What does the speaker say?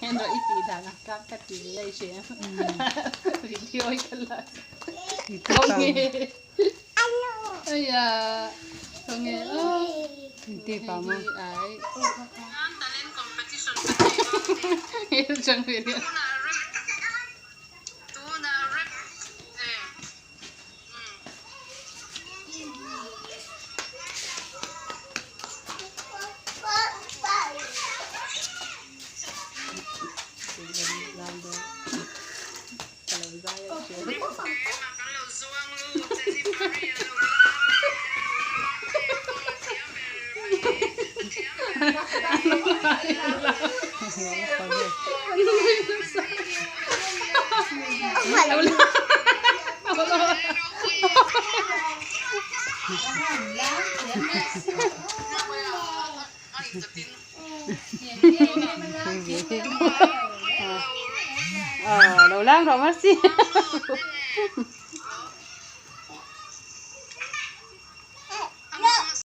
En rawh i tih dan ah khan ka ti ve a i hria video i ka la khawnge aya khawnge aw Ti pa mo. Ai chang ve nia. Ờ, lo lang rawh mahse.